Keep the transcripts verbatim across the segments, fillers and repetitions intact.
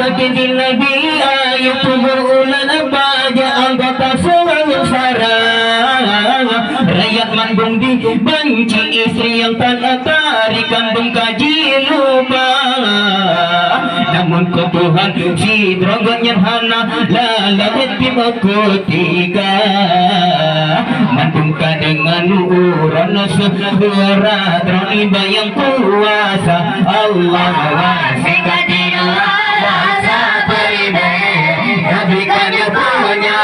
Sakét di Nabi, ayo peubuet ulôn baja anggota seungsara. Rakyat mandum dibenci, istri nyang tan atari kandung ka jilupa. Namun keu Tuhan sidroe gobnyan hana lalot tieb kutika. Mandum ka deungon uroe nyoe, surat droe nibak nyang kuasa. Allah, Allah, Nabi kami punya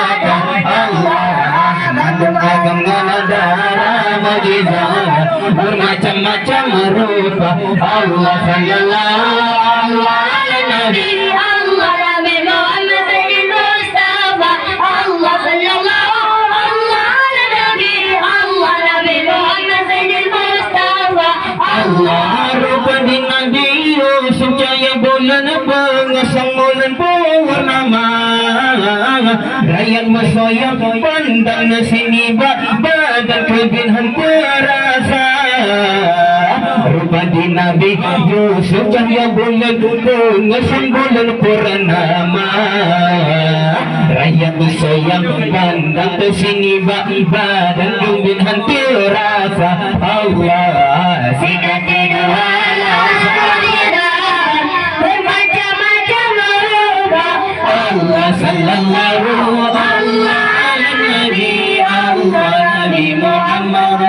Allah, mandum agam ngon dara mukjizat, bermacam-macam rupa. Allah, sallallahu, Allah, ala Nabi, Allah, Nabi Muhammad Sayyidil Mustafa. Allah, sallallahu, Allah, ala Nabi, Allah, Nabi Muhammad Sayyidil Mustafa. Allah, rupa di Nabi Yusuf cahya bulan, peungeusang bulan purnama. Rakyat meusoyang pandang na sini bak badan keubiet han teurasa. Rupa di Nabi Yusuf cahya bulan, peungeusang bulan purnama. Rakyat meusoyang pandang teuh sini bak badan keubiet han teurasa. Allah, sikati dua lah, bermacam-macam rupa. Allah, sallallahu, Allah, ala Nabi, Allah, Nabi Muhammad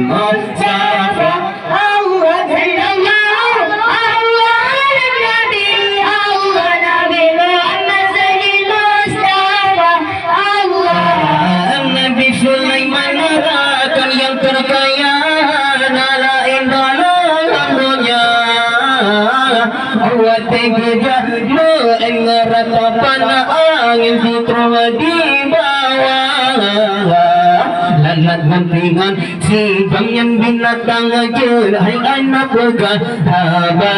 Mustafa. Allah, sallallahu, Allah, ala Nabi, Allah, Nabi Muhammad Sayyidil Mustafa. Allah, Nabi Sulaiman rakan nyang teukaya, na laén dalam donya. Watèe geujak meu-én ngon ratapan angén, sitroe di bawah. Lalat meuntingan sidang nyan binatang jeuet, hai aneuk peugah haba.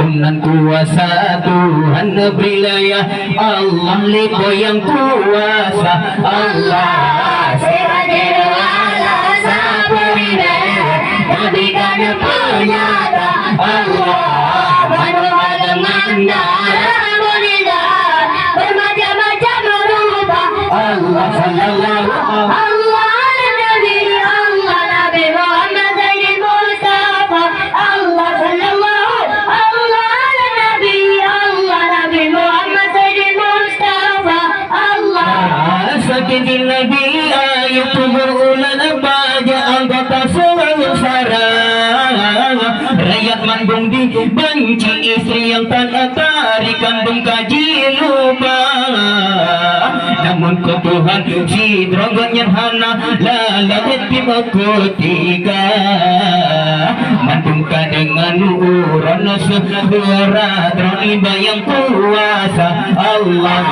Meunan kuasa Tuhan bri lé, ya Allah, lé Po nyang kuasa. Allah, sihati dua lah sapeuribèe, Nabi ka neupeunyata. Allah, banua deungon dara mukjizat, bermacam-macam rupa. Allah, sallallahu, Allah, ala Nabi, Allah, Nabi Muhammad Sayyidil Mustafa. Allah, sallallahu, Allah, ala Nabi, Allah, Nabi Muhammad Sayyidil Mustafa. Allah. Sakét di Nabi, ayo peubuet ulôn baja anggota seungsara. Rakyat mandum dibenci, istri nyang tan atari kandung ka jilupa. Namun keu Tuhan sidroe gobnyan hana lalot tieb kutika. Mandum ka deungon uroe nyoe, surat droe nibak nyang kuasa. Allah,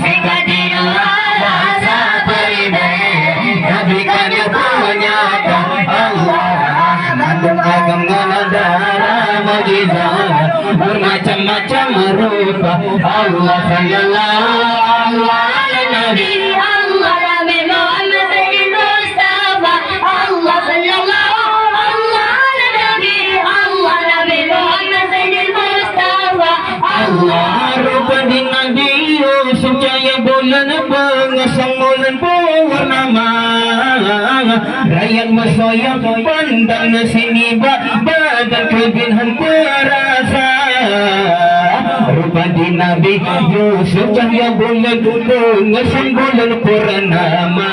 sikati dua lah sapeuribèe, Nabi ka neupeunyata. Allah, mandum agam ngon dara mukjizat, bermacam-macam rupa. Allah, sallallahu, Allah, ala Nabi, Allah, Nabi Muhammad Sayyidil Mustafa. Allah, sallallahu, Allah, ala Nabi, Allah, Nabi Muhammad Sayyidil Mustafa. Allah, rupa di Nabi Yusuf cahya bulan, peungeusang bulan purnama. Rakyat meusoyang pandang na sini bak badan keubiet han teurasa. Rupa di Nabi Yusuf cahya bulan, peungeusang bulan purnama.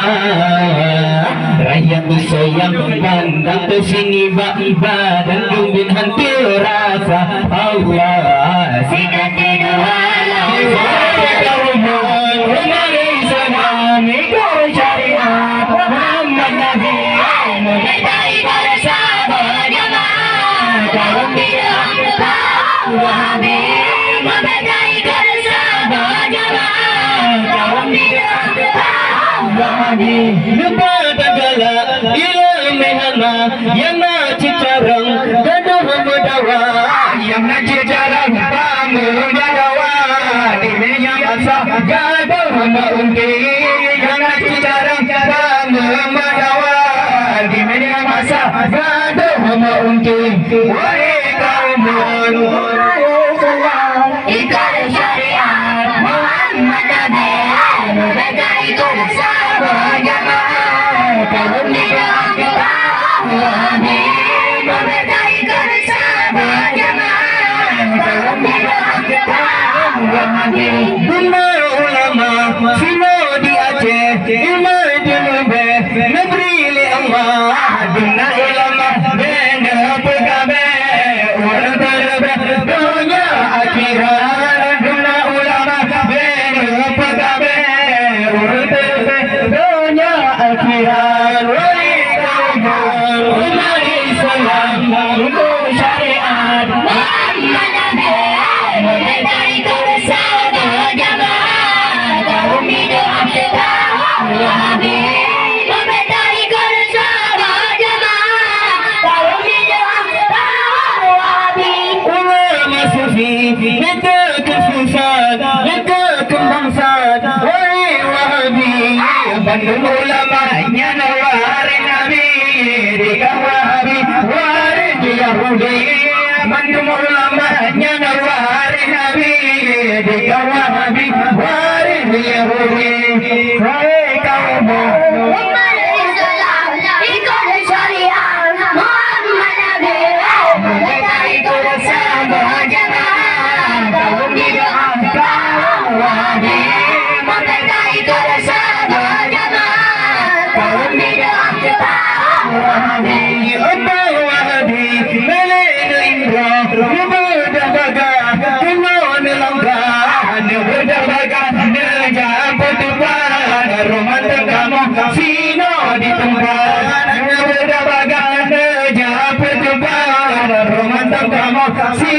Rakyat meusoyang pandang teuh sini bak badan keubiet han teurasa. Allah, sikati dua lah. Muhammad Nabi, mudah ikut sahabat jamaah, kaum bid'ah, kaum Wahabi, mudah ikut sahabat jamaah, kaum bid'ah, kaum Wahabi. Leupah dan galak, ileumèe hana, nyang na cit carông, gadoh meudawa. Nyang na cit carông, ka meudawa. Di meunyo masa, gadoh meu-unti, nyang na cit carông, ka meudawa. Di meunyo masa, gadoh meu-unti. Wahai kaum Ikut syariat Muhammad Nabi, merdeka ikut sahabat jamaah. Tahun hidup kita Wahabi, merdeka ikut sahabat jamaah. Tahun hidup kita Wahabi. Guna ulama, sinoe di Aceh, iman di Lubeh, negeri lé Allah. Guna ulama, bina pegawai, ureueng terbaik donya akhirat. Guna ulama, bina pegawai, ureueng terbaik donya akhirat. Wahai kaum umat Islam, ikut syariat Muhammad Nabi, merdeka ikut sahabat jamaah. Tahun hidup kita Wahabi, merdeka ikut sahabat jamaah. Tahun hidup kita Wahabi. Ulama sufi, mereka kekhususan, mereka kebangsaan, wahai Wahabi. Bandum ulama nyan waréh Nabi, di kaum Wahabi waréh Yahudi. Bandum ulama nyan waréh Nabi, di kaum Wahabi waréh Yahudi. Wahai kaum umat Islam, ikut syariat Muhammad Nabi, merdeka ikut sahabat jamaah. Tahun hidup kita Wahabi, merdeka ikut sahabat jamaah. Tahun hidup kita Wahabi. Abang Wahabi, milék neuindra, neubeudoh bagah, keunoe neulangkah, neubeudoh bagah, neujak peutupat, roh mantong kamoe sinoe di teumpat. Neubeudoh bagah, neujak peutupat, roh mantong kamoe si